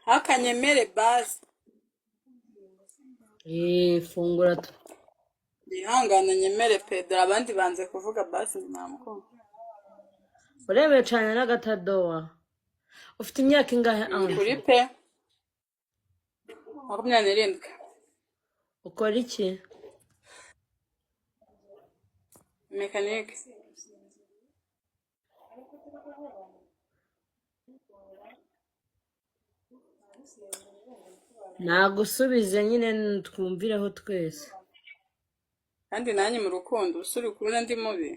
Hakanyemere basi. Fungura Yihangane nyemere pe, dore abandi banze kuvuga basi namukunda. Urebeye cyane n'agatadowa. Ufite imyaka ingahe, Ni Ange? kuri pe, 27. Ukora iki? Mekanike. Nagusubize nyine twumvireho twese. Kandi nanjye mu rukundo usuri kubona ndi mubi,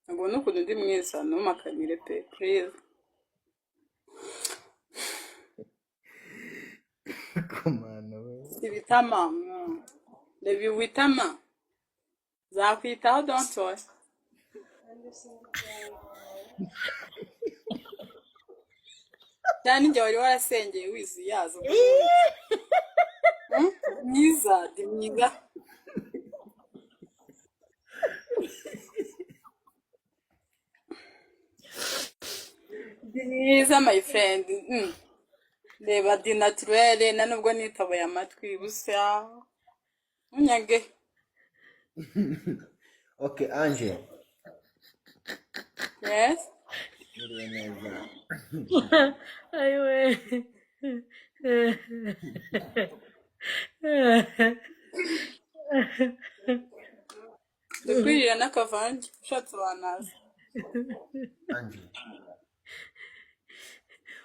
ntabwo ubona ukuntu ndi mwiza, ntumakanire pe, please. Kumana we. Ibitama reba iwitama zakwitaho, don't worry. Cyane igihe wari warasengeye wizuyaza ubwo n'ubundi. Mwiza, ndi mwiza. Ndi mwiza, my friend. Reba di naturelle, na nubwo nitaboye amatwi busa ntunyage. Okay, Ange. Yes. Mwiriwe neza. Ayiwe. Ndakwirira n'akavange ushatse wanaza. Ange.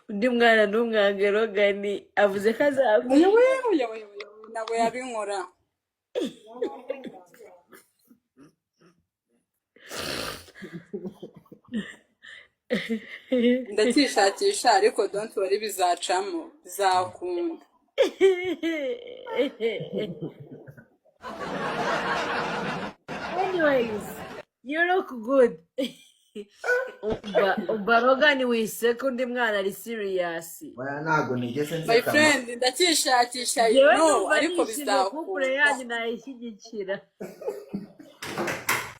Undi mwana ntumwange, Rogani avuze ko azagwa. Oya we, oya we, oya we, ntabwo yabinkora. Ndacyishakisha ariko don't worry, bizacamo, bizakunda. Anyways, you look good. Umva Rogani, wiseka, undi mwana ari serious. Oya, ntabwo nigeze My nseka ma. friend, ndacyishakisha, you Jewe know, numva ariko nishimye, couple bizakunda. yanyu nayishyigikira.